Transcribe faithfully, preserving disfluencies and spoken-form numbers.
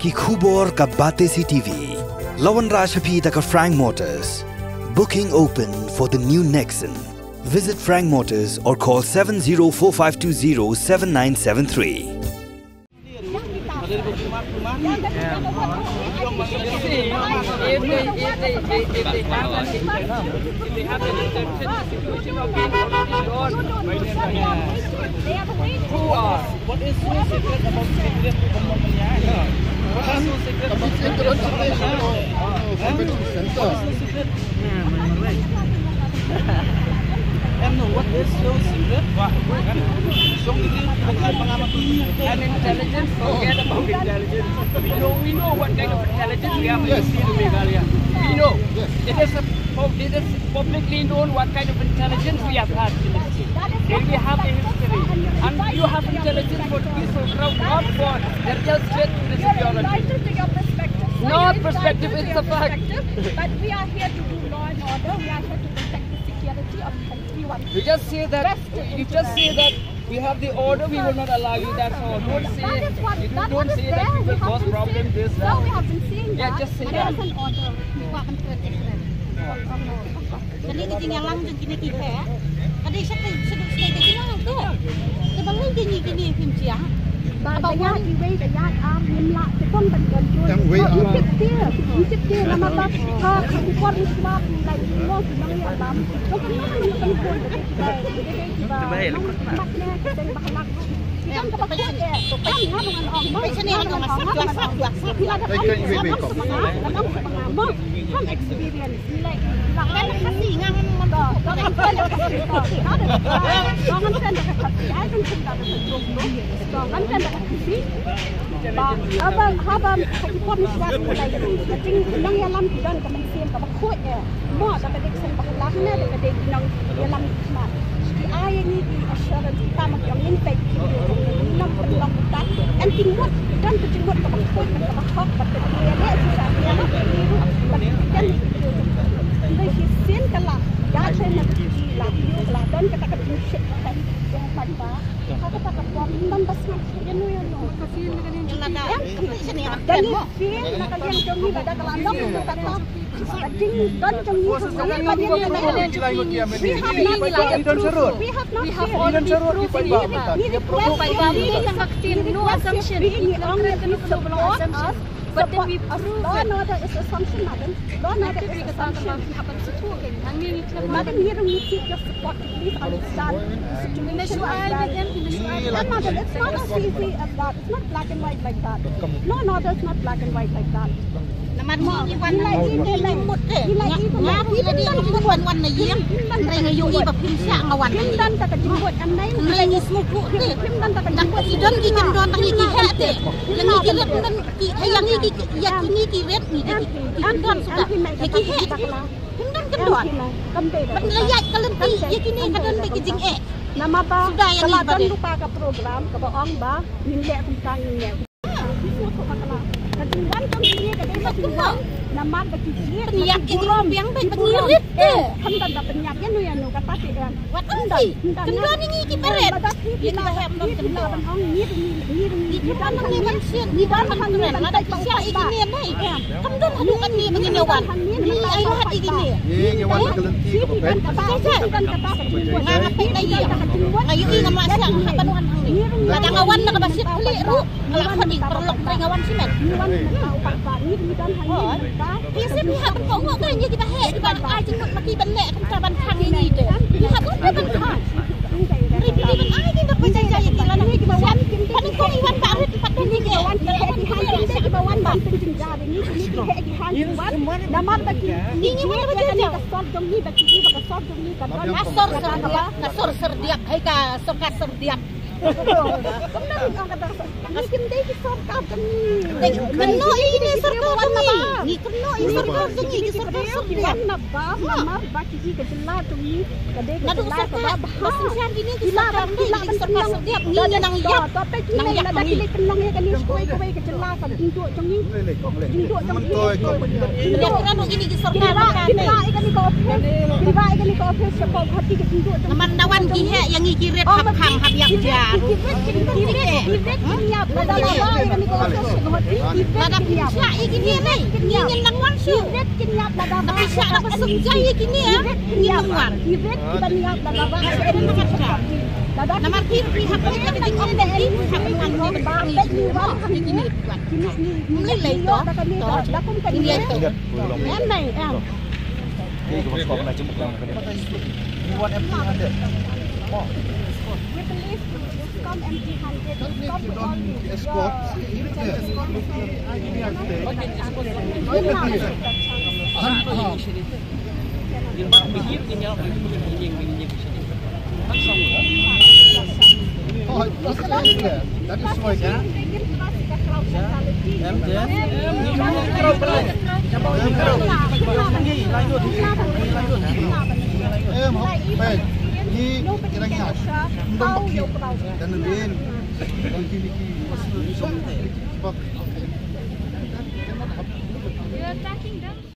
Ki khubor ka Batesi T V. La wanrah sha phi da ka Frank Motors. Booking open for the new Nexon. Visit Frank Motors or call seven zero four five two zero seven nine seven three. If they, if they, if they, if they have an intention, if they have an intention, the situation of being already lost, who are? What is so secret about secret? What is so secret about secret? Huh? What is so secret? Em, no, what is so secret? An intelligence, forget about intelligence. We know, we know what kind of intelligence we have in Meghalaya. We know. It is a, it is publicly known what kind of intelligence we have had in the state. And we have a history. And you have intelligence for peaceful crowd, not for the real threat to the security. Not perspective, it's a fact. But we are here to do law and order. We are here to protect the security of everyone. You just say that, you just say that we have the order, we will not allow you, that's all. Don't say, you don't say that we will cause problem, this, that. No, we have been saying that. Yeah, just say that. There is an order. Kane ka jingïalang jong kine ki heh. Ka dei sha ka sha ka sha ka jingïalang tu. Te balei kine kine phim jia? Ba ka ïaid iwei ka ïaid arngut ngim lah te tang ban control. Tang wei arngut. Tip te, tip te namar ba ka ka ki por ni swa like mo ki nongïalam. Ka ka nong ni kan ko. Experience. Like, like, like, I don't think that is a joke, no? So, I'm kind of happy. Ba, haba, haba, ha ki por ni shuwa ki lai, ka jingïalam ki don ka mynsiem kaba khuid eh. Mo, da ka dei ki seng bakla ne, da ka dei ki nongïalam ki khmat. Ki ai ïa ngi ki assurance kita ma ki ong ngin peit ki, ngin ym pynlong kita. Em ki mut, ki don ka jingmut kaba khuid bad kaba hok bad ka jingïaleh shisha ïa ki ruh bad ki kyrteng ki. Hynrei shisien ka la ïaid na ka jingïaleh, ka la don kata ka jingshit ka. Ïa kata ka por ngim don ba sngap ïa no ïa no. Ka feel ka dei. Ka dei feel na ka liang jong ngi lada ka la long kata. Ka jingdon jong ngi ha ngi ba ngi. We have not failed. We have not failed. We request you, we request you, we request you, we request you, support us. But then we prove it. Law and order is assumption, madam. Law and order is assumption. Madam, ngi ruh ngi seek your support. Please understand the situation as well. And madam, it's not as easy as that. It's not black and white like that. Law and order is not black and white like that. Namar ngi ngi wan ngi ngi mut te. Nga ruh ngi dei ngi mut wan wan na ïing. Hynrei nga ïohi ba phim shah nga wan na ïing. Hynrei ngi don ka jingmut, hynrei ngi sngewthuh te. Ngi don ki kim don tang ïa ki heh te. Lane ki rit ngi don ki, ïa ngi ki, ïa kine ki rit ngi dei ki kim don suda. Ïa ki heh. Kim don kim don. Ban la ïaid ka lynti ïa kine ka don bad ki jingeh. Namar ba ka la don lypa ka program kaba ong ba ngin leh kumta ngin leh. Ka jingwan jong kine ka dei ka jingwan namar ba ki jied ki burom, ki burom. Kham don ba pynïap ïa no ïa no kata te em. Wat ong si. Kham don ïa ngi ki peret. Ngi ki la ban ong ngi ngi ngi ngi don hangne ban sien, ngi don hangne ban tat ba u paidbah. Kham don haduh katne ba ngin ïa wan. Ngi ai lad ïa kine. Ngi ngi wan ka lynti kaba peit. Nga nga peit na ïing. Nga ïohi nga masiang haba nga wan hangne. Lada nga wan na kaba shit khlieh ruh. Nga la khot ïa ki paralok trai nga wan shimet. Phi seh phi hap ban kohnguh kein ïa kiba heh kiba ai jingmut ma ki ban leh kumta ban khang ïa ngi te. Phi hap ban khang. Hynrei phi dei ban ai ki da pynjah ïa ki lane kiba wan. Pynkhong i wan ba rit pat don ïa ki. Namar ba ki ngi ngi wan ba jia. Ka sor jong ngi ba ki ba ka sor jong ngi ka don. Ka sor ser diap, ka sor ser diap, hai ka sor ka ser diap. Ngi kim dei ki sorkar jong ngi. Kynnoh ïa kine sorkar jong ngi. Ngi kynnoh ïa sorkar jong ngi, ki sorkar syrdiang. Namar ba ki ka jylla jong ngi ka dei ka jylla kaba bha. Ba synshar kine ki sorkar, ki sorkar syrdiang ngi nang ïap. Nang ïap ngi. Kine lada ki leit pynlong ïa kane shkoi kawei ka jylla ka jingduh jong ngi. Jingduh jong ngi. Ïa kine ki sorkar. Ki la ïa kane ka office. Ki la ïa kane ka office sha Guwahati ka jingduh jong ngi. Namar da wan ki heh ïa ngi ki rit hap khang hap ïap jia. Ki rit, ki rit, ki rit, ki rit. Lada laba ïa kane ka office, lada pynshah ïa kine, ngi ngin nang wan shuh. Lada pynshah, lada pynshah ïa kine, ngin nang wan. Namar phi, phi hap ban ïa kine, phi hap ban wan ïa kine. Ym lei lei to, to. Ym lei to. Em, em. We believe it's come empty-handed. It's come with all the, yeah, you can escort people. Oh, that's not clear. That is why, yeah? Em, hop, baik. Ni, kira-kira. Ndong bakit. Dan din. You're attacking them.